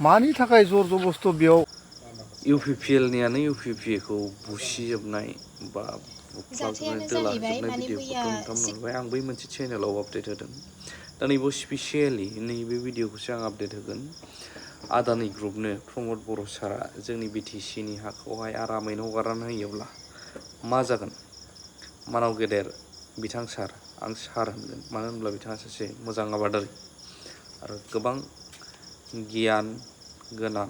मानि थाखाय जर जबस्थ' बेयाव इउपिपिएलनियानो इउपिपिएखौ बुसिजोबनाय बा बुख्लाबजोबनाय दोलाजोबनाय भिडिअखौथ' नोंथां नुबाय। आं बै मोनसे चेनेलाव आपडेट होदों। दा नैबाव स्पेसियेलि नैबे भिडिअखौसो आं आपडेट होगोन। आदानि ग्रुपनो प्रमद बर' सारा जोंनि बिटिसिनि हाखौहाय आरामैनो हगारनानै होयोब्ला मा जागोन? मानाव गेदेर बिथां सार, आं सार होनगोन, मानो होनब्ला बिथाङा सासे मोजां आबादारि आरो गोबां गियान गोनां,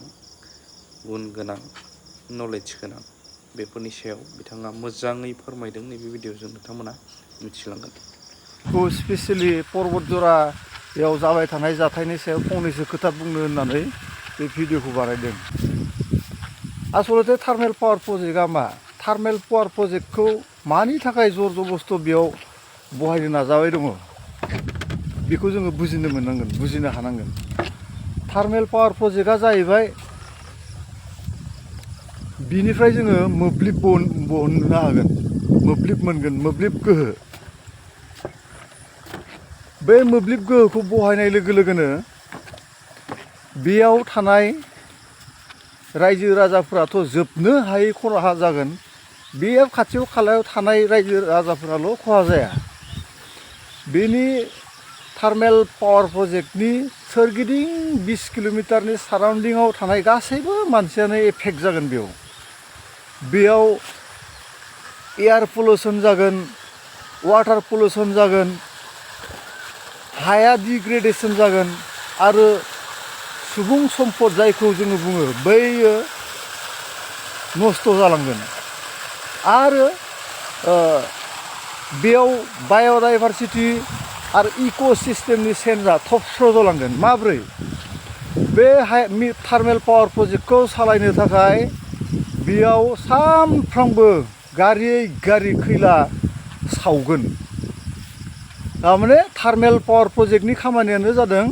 गुन गोनां, नलेज गोनां। बेफोरनि सायाव बिथाङा मोजाङै फोरमायदों। नैबे भिडिअजों नोंथांमोना मिथिलांगोन। स्पेसियेलि पर्बत जरायाव जाबाय थानाय जाथायनि सायाव फंनैसो खोथा बुंनो होननानै बे भिडिअखौ बानायदों। आसलते थार्मेल पावार प्रजेक्टआ मा? थार्मेल पावार प्रजेक्टखौ मानि थाखाय जर जबस्थ' बेयाव बहायनो नाजाबाय दङ, बेखौ जोङो बुजिनो मोननांगोन, बुजिनो हानांगोन। थार्मेल पावार प्रजेक्टआ जाहैबाय बिनिफ्राय जोङो मोब्लिब बहननो हागोन, मोब्लिब मोनगोन, मोब्लिब गोहो। बे मोब्लिब गोहोखौ बहायनाय लोगो लोगोनो बेयाव थानाय रायजो राजाफोराथ' जोबनो हायै खहा जागोन। बेयाव खाथियाव खालायाव थानाय रायजो राजाफोराल' खहा जाया। बेनि थार्मेल पावार प्रजेक्टनि सोरगिदिं 20 किल'मिटारनि साराउन्डिंआव थानाय गासैबो मानसियानो एफेक्ट जागोन। बेयाव एयार पलिउसन जागोन, वाटार पलिउसन जागोन, हाया डिग्रेडेसन जागोन आरो सुबुं सम्पद जायखौ जोङो बुङो बैयो नस्थ' जालांगोन। आरो बेयाव बाय'डाइभारसिटि आरो इक' सिस्टेमनि सेन्जआ थबस्र' जालांगोन। माब्रै? बे थार्मेल पावार प्रजेक्टखौ सालायनो थाखाय बेयाव सानफ्रामबो गारियै गारि खैला सावगोन। थारमाने थार्मेल पावार प्रजेक्टनि खामानियानो जादों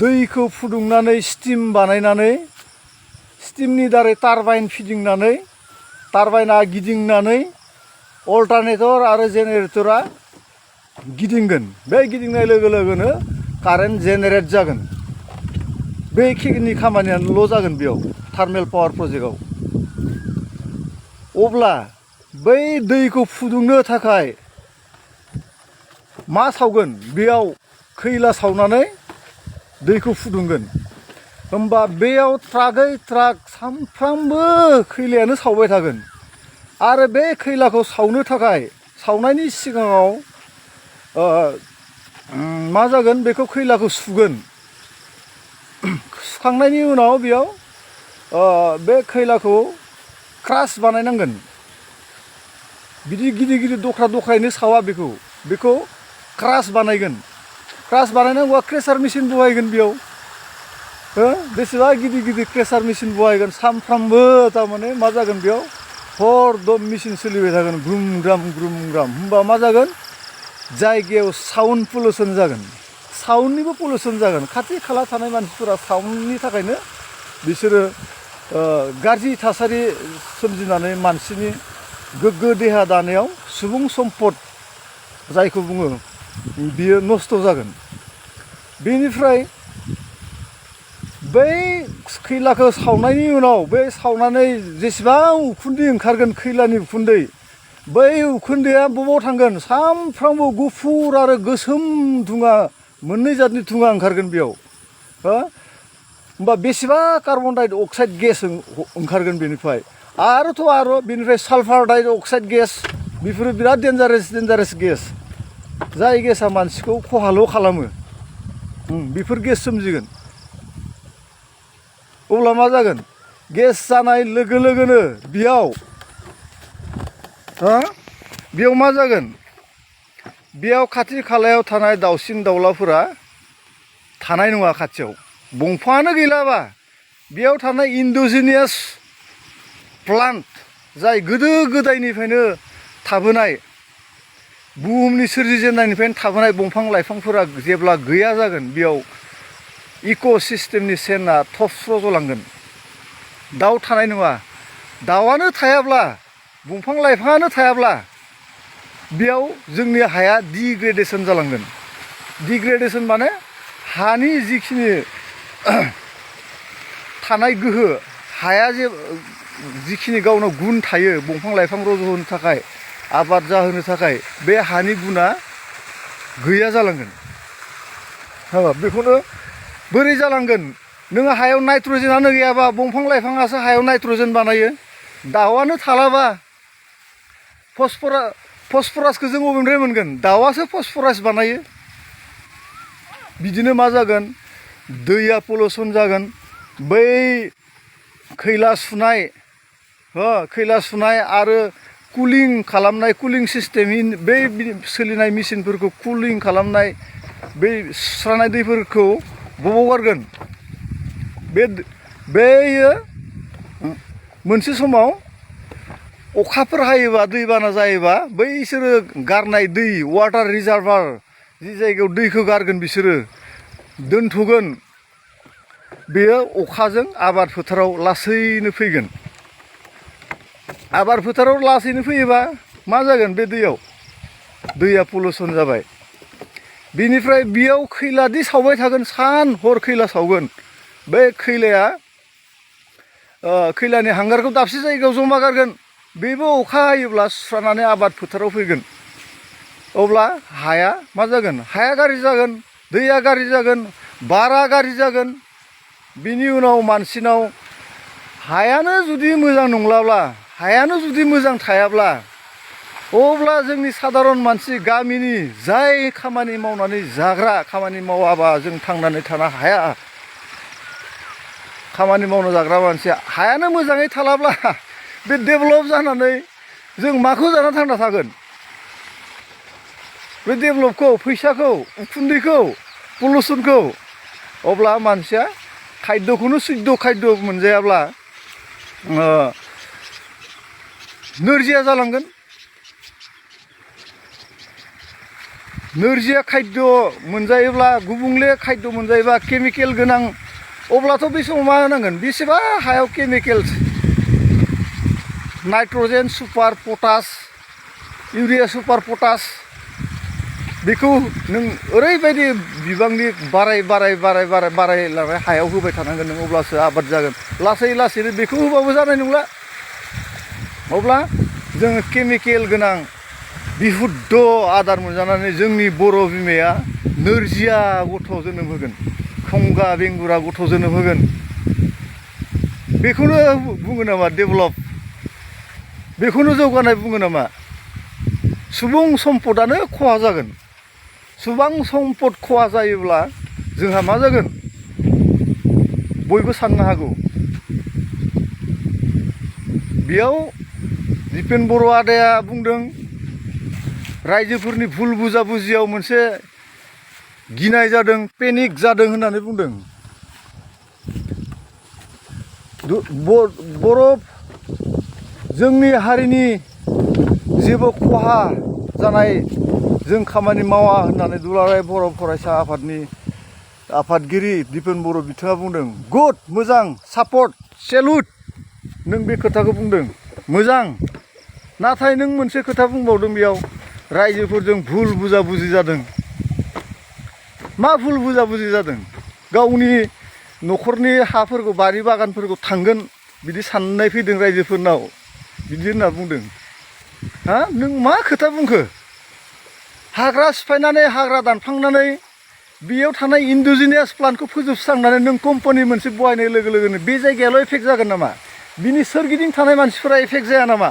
दैखौ फुदुंनानै स्टिम बानायनानै, स्टिमनि दारै टारबाइन फिदिंनानै, टारबाइना गिदिंनानै अल्टारनेटर आरो जेनेरेटरा गिदिंगोन। बे गिदिंनाय लोगो लोगोनो कारेन्ट जेनेरेट जागोन। बेखिनि खामानियाल' जागोन बेयाव थार्मेल पावार प्रजेक्टआव। अब्ला बै दैखौ फुदुंनो थाखाय मा सावगोन? बेयाव खैला सावनानै दैखौ फुदुंगोन। होमबा बेयाव ट्राकै ट्राक सानफ्रामबो खैलायानो सावबाय थागोन। आरो बे खैलाखौ सावनो थाखाय सावनायनि सिगाङाव मा जागोन? बेखौ खैलाखौ सुगोन। सुखांनायनि उनाव बेयाव बे खैलाखौ क्रास बानायनांगोन। बिदि गिदिर गिदिर दख्रा दख्रायैनो सावा बेखौ क्रास बानायगोन। क्रास बानायनांगौबा क्रेसार मेचिन बहायगोन बेयाव। बेसेबा गिदिर गिदिर क्रेसार मेचिन बहायगोन। सानफ्रामबो थारमाने मा जागोन बेयाव? हरदम मेचिन सोलिबाय थागोन, ग्रुम ग्राम ग्रुम ग्राम। होमबा मा जागोन? जायगायाव साउन्ड पलिउसन जागोन, साउन्डनिबो पलिउसन जागोन। खाथि खाला थानाय मानसिफोरा साउन्डनि थाखायनो बिसोरो गाज्रि थासारि सोमजिनानै मानसिनि गोग्गो देहा दानायाव सुबुं सम्पद जायखौ बुङो बियो नस्थ' जागोन। बेनिफ्राय बै खैलाखौ सावनायनि उनाव बे सावनानै जेसेबां उखुन्दै ओंखारगोन, खैलानि उखुन्दै, बै उखुन्दैया बबाव थांगोन? सानफ्रामबो गुफुर आरो गोसोम धुङा, मोननै जातनि धुङा ओंखारगोन बेयाव। होमबा बेसेबा कार्बन डाइ अक्साइड गेस ओंखारगोन बेनिफ्राय। आरो बेनिफ्राय सालफार डाइ अक्साइड गेस, बेफोरो बिराद डेन्जारेस गेस। जाय गेसा मानसिखौ खहाल' खालामो। बेफोर गेस सोमजिगोन। अब्ला मा जागोन? गेस जानाय लोगो लोगोनो बेयाव मा जागोन? बेयाव खाथि खालायाव थानाय दाउसिन दाउलाफोरा थानाय नङा खाथियाव। दंफाङानो गैलाबा बेयाव थानाय इन्ड'जिनियास प्लान्ट, जाय गोदो गोदायनिफ्रायनो थाबोनाय, बुहुमनि सोरजिजेननायनिफ्रायनो थाबोनाय दंफां लाइफांफोरा जेब्ला गैया जागोन, बेयाव इक' सिस्टेमनि सेना थबस्र' जालांगोन। दाउ थानाय नङा। दाउआनो थायाब्ला, दंफां लाइफाङानो थायाब्ला बेयाव जोंनि हाया डिग्रेडेसन जालांगोन। डिग्रेडेसन माने हानि जिखिनि थानाय गोहो हाया जे जिखिनि गावनाव गुन थायो दंफां लाइफां रज'होनो थाखाय आबाद जाहोनो थाखाय बे हानि गुना गैया जालांगोन बेखौनो बोरै जालांगोन नोङो हायाव नाइट्रजेनानो गैयाबा दंफां लाइफाङासो हायाव नाइट्रजेन बानायो दाउआनो थालाबा फसफरासखौ जों बबेनिफ्राय मोनगोन दाउआसो फसफरास बानायो बिदिनो मा जागोन दैया पलिउसन जागोन बै खैला सुनाय आरो कुलिं खालामनाय कुलिं सिस्टेम बै सोलिनाय मेचिनफोरखौ कुलिं खालामनाय बै सुस्रानाय दैफोरखौ बबाव गारगोन बेयो मोनसे समाव अखाफोर हायोबा दैबाना जायोबा बैसोरो गारनाय दै वाटार रिजार्भार जि जायगायाव दैखौ गारगोन बिसोरो दोनथ'गोन बेयो अखाजों आबाद फोथाराव लासैनो फैगोन आबाद फोथाराव लासैनो फैयोबा मा जागोन बे दैया पलिउसन जाबाय बिनिफ्राय बेयाव खैलादि सावबाय थागोन सान हर खैला सावगोन बे खैलानि हांगारखौ दाबसे जायगायाव जमा गारगोन बेबो अखा हायोब्ला सुस्रानानै आबाद फोथाराव फैगोन अब्ला हाया मा जागोन हाया गाज्रि जागोन दैया गाज्रि जागोन बारा गाज्रि जागोन बिनि उनाव मानसिनाव हायानो जुदि मोजां नंलाब्ला हायानो जुदि मोजां थायाब्ला अब्ला जोंनि साधारन मानसि गामिनि जाय खामानि मावनानै जाग्रा खामानि मावाबा जों थांनानै थानो हाया खामानि मावनो जाग्रा मानसिया हायानो मोजाङै थालाब्ला बे डेभेलप जानानै जों माखौ जाना थांना थागोन बे डेभेलपखौ फैसाखौ उखुन्दैखौ पलिउसनखौ अब्ला मानसिया खायद'खौनो सुद्ध खायद' मोनजायाब्ला नोरजिया जालांगोन नोरजिया खायद' मोनजायोब्ला गुबुंले खायद' मोनजायोबा केमिकेल गोनां अब्लाथ' बे समाव मा होनांगोन बेसेबा हायाव chemical nitrogen super potash urea super potash बेखौ नों ओरैबायदि बिबांनि बारायलांनाय हायाव होबाय थानांगोन नों अब्लासो आबाद जागोन लासैनो बेखौ होबाबो जानाय नंला अब्ला जोङो केमिकेल गोनां बिहुद्ध आदार मोनजानानै जोंनि बर' बिमाया नोरजिया गथ' जोनोम होगोन खंगा बेंगुरा गथ' जोनोम होगोन बेखौनो बुङो नामा डेभेलप बेखौनो जौगानाय बुङो नामा सुबुं सम्पदानो खहा जागोन सुबुं सम्पद खहा जायोब्ला जोंहा मा जागोन बयबो साननो हागौ बेयाव दिपेन बर' आदाया बुंदों रायजोफोरनि भुल बुजियाव मोनसे गिनाय जादों पेनिक जादों होननानै बुंदों बर' जोंनि हारिनि जेबो खहा जानाय जों खामानि मावा होननानै दुलाराय बर' फरायसा आफादनि आफादगिरि दिपेन बर' बिथाङा बुंदों गुड मोजां सापर्ट सेलुट नों बे खोथाखौ बुंदों मोजां नाथाय नों मोनसे खोथा बुंबावदों बेयाव रायजोफोरजों भुल बुजाबुजि जादों मा भुल बुजाबुजि जादों गावनि न'खरनि हाफोरखौ बारि बागानफोरखौ थांगोन बिदि साननाय फैदों रायजोफोरनाव बिदि होनना बुंदों हा नों मा खोथा बुंखो हाग्रा सिफायनानै हाग्रा दानफ्लांनानै बेयाव थानाय इन्डिजिनियास प्लान्टखौ फोजोबस्रांनानै नों कम्पानि मोनसे बहायनाय लोगो लोगोनो बे जायगायाल' एफेक्ट जागोन नामा बिनि सोरगिदिं थानाय मानसिफोरा एफेक्ट जाया नामा